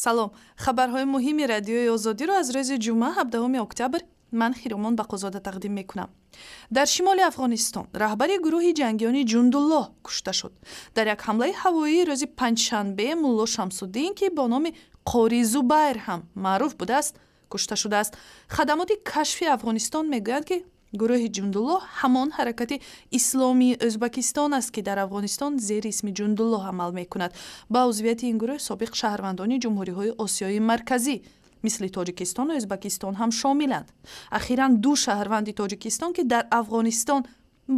Салом. Хабарҳои муҳими Радиои Озодиро аз рӯзи ҷумъа, 17 октябр, ман Хиромон Бақозода тақдим мекунам. Дар шимоли Афғонистон раҳбари гурӯҳи ҷангиёни Ҷундуллоҳ кушта шуд. Дар як ҳамлаи ҳавоии рӯзи панҷшанбе Мулло Шамсуддин, ки бо номи Қори Зубайр ҳам маъруф будааст, кушта шудааст. Хадамоти кашфи Афғонистон мегӯянд, ки гурӯҳи Ҷундуллоҳ ҳамон ҳаракати исломии Ӯзбекистон аст, ки дар Афғонистон зери исми Ҷундуллоҳ амал мекунад. Ба узвияти ин гурӯҳ собиқ шаҳрвандони ҷумҳуриҳои Осиёи Марказӣ мисли Тоҷикистону Ӯзбекистон ҳам шомиланд. Ахиран ду шаҳрванди Тоҷикистон, ки дар Афғонистон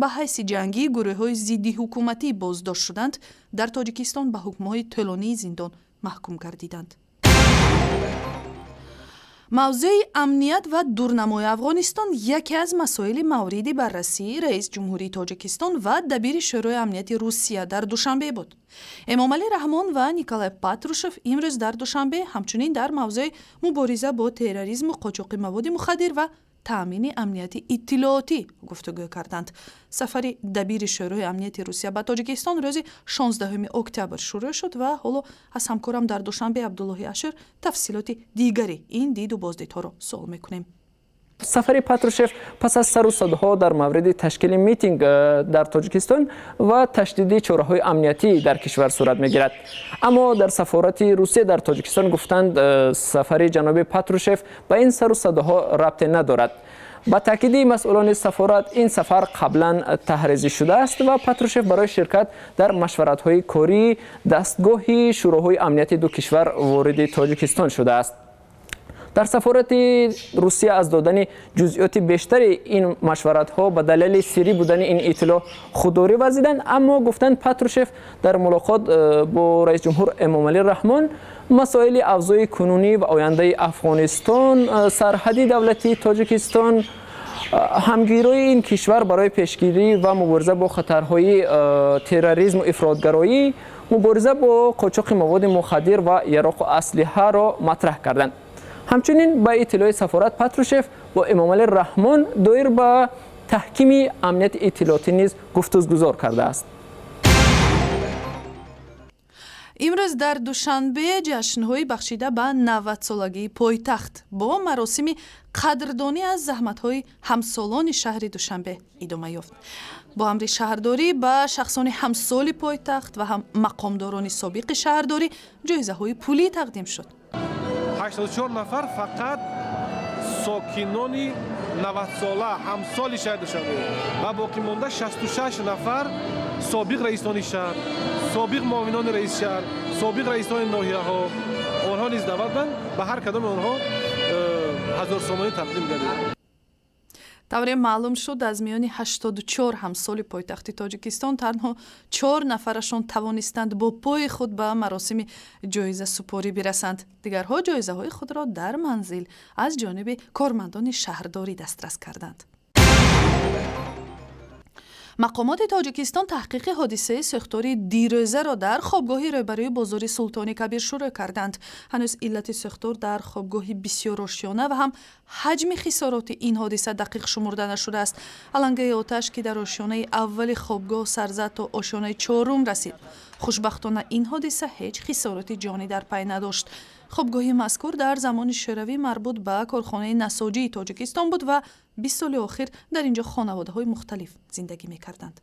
ба ҳайси ҷангии гурӯҳҳои зиддиҳукуматӣ боздошт шуданд, дар Тоҷикистон ба ҳукмҳои тӯлонии зиндон маҳкум гардиданд. Мавзӯи амният ва дурнамои Афғонистон яке аз масоили мавриди баррасии раис ҷумҳурии Тоҷикистон ва дабири Шӯрои амнияти Русия дар Душанбе буд. Эмомалӣ Раҳмон ва Николай Патрушев имрӯз дар Душанбе ҳамчунин дар мавзӯи мубориза бо терроризму қочоқи маводи мухаддир ва таъмини амнияти иттилоотӣ гуфтугӯ карданд. Сафари дабири Шӯрои амнияти Русия ба Тоҷикистон рӯзи 16 октябр шурӯъ шуд ва ҳоло аз ҳамкорам дар Душанбе Абдуллоҳи Ашир тафсилоти дигари ин диду боздидҳоро суол мекунем. Сафари Патрушев пас аз сару садоҳо дар мавриди ташкили митинг дар Тоҷикистон ва ташдиди чораҳои амниятӣ дар кишвар сурат мегирад. Аммо дар сафорати Русия дар Тоҷикистон гуфтанд, сафари ҷаноби Патрушев ба ин сару садоҳо рабте надорад. Ба таъкиди масъулони сафорат, ин сафар қаблан таҳризӣ шудааст ва Патрушев барои ширкат дар машваратҳои кории дастгоҳи шӯроҳои амнияти ду кишвар вориди Тоҷикистон шудааст. Дар сафорати Русия аз додани ҷузъиёти бештари ин машваратҳо ба далели сирӣ будани ин иттилоъ худдорӣ варзиданд, аммо гуфтанд, Патрушев дар мулоқот бо раисҷумҳур Эмомалӣ Раҳмон масоили авзои кунунӣ ва ояндаи Афғонистон, сарҳади давлатии Тоҷикистон, ҳамгироии ин кишвар барои пешгирӣ ва мубориза бо хатарҳои терроризму ифротгароӣ, мубориза бо қочоқи маводи мухаддир ва яроқу аслиҳаро матраҳ карданд. Ҳамчунин ба иттилои сафорат, Патрушев бо Эмомалӣ Раҳмон доир ба таҳкими амнияти иттилоотӣ низ гуфтугузор кардааст. Имрӯз дар Душанбе ҷашнҳои бахшида ба 90-солагии пойтахт бо маросими қадрдонӣ аз заҳматҳои ҳамсолони шаҳри Душанбе идома ёфт. Бо амри шаҳрдорӣ ба шахсони ҳамсоли пойтахт ва ҳам мақомдорони собиқи шаҳрдорӣ ҷоизаҳои пулӣ тақдим шуд. 84 нафар фақат сокинони 90-сола ҳамсоли шаҳри Душанбе ва боқимонда 66 нафар собиқ раисони шаҳр, собиқ муовинони раиси шаҳр, собиқ раисони ноҳияҳо, онҳо низ даъватанд. Ба ҳар кадоми онҳо 1000 сомонӣ тақдим гардид. Тавре маълум шуд, аз миёни 84 ҳамсоли пойтахти Тоҷикистон танҳо 4 нафарашон тавонистанд бо пои худ ба маросими ҷоизасупорӣ бирасанд. Дигарҳо ҷоизаҳои худро дар манзил аз ҷониби кормандони шаҳрдорӣ дастрас карданд. Мақомоти Тоҷикистон таҳқиқи ҳодисаи сӯхтори дирӯзаро дар хобгоҳи рӯбарӯи бозори Султони Кабир шурӯъ карданд. Ҳанӯз иллати сӯхтор дар хобгоҳи бисёрошёна ва ҳам ҳаҷми хисороти ин ҳодиса дақиқ шумурда нашудааст. Алангаи оташ, ки дар ошёнаи аввали хобгоҳ сар зад, то ошёнаи чорум расид. Хушбахтона, ин ҳодиса ҳеҷ хисороти ҷонӣ дар пай надошт. Хобгоҳи мазкур дар замони шӯравӣ марбут ба корхонаи насоҷии Тоҷикистон буд ва 20 соли охир дар ин ҷо хонаводаҳои мухталиф зиндагӣ мекарданд.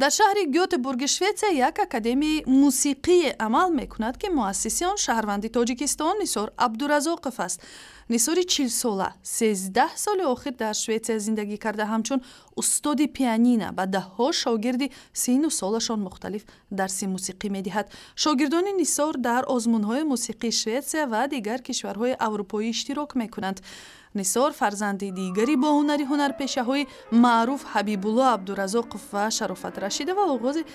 Дар шаҳри Гётебурги Шветсия як академияи мусиқие амал мекунад, ки муассиси он шаҳрванди Тоҷикистон Нисор Абдуразоқов аст. Нисори 40-сола 13 соли охир дар Шветсия зиндагӣ карда, ҳамчун устоди пианина ба даҳҳо шогирди сину солашон мухталиф дарси мусиқӣ медиҳад. Шогирдони Нисор дар озмунҳои мусиқии Шветсия ва дигар кишварҳои аврупоӣ иштирок мекунанд. Нисор фарзанди дигари бо ҳунари ҳунарпешаҳои маъруф Ҳабибулло Абдуразоқов ва Шарофат Рашидова оғози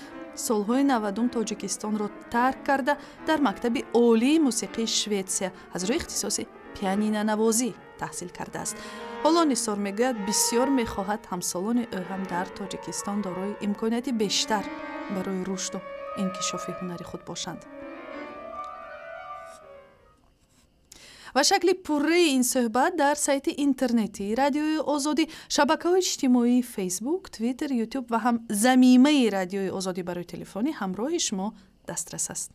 солҳои 90 Тоҷикистонро тарк карда, дар мактаби олии мусиқии Шветсия аз рӯи ихтисоси пианинанавозӣ таҳсил кардааст. Ҳоло Нисор мегӯяд, бисёр мехоҳад ҳамсолони ӯ ҳам дар Тоҷикистон дорои имконияти бештар барои рушду инкишофи ҳунари худ бошанд. Ва шакли пурраи ин суҳбат дар сайти интернетии Радиои Озодӣ, шабакаҳои иҷтимоии Фейсбук, Твиттер, Ютуб ва ҳам замимаи Радиои Озодӣ барои телефони ҳамроҳи шумо дастрас аст.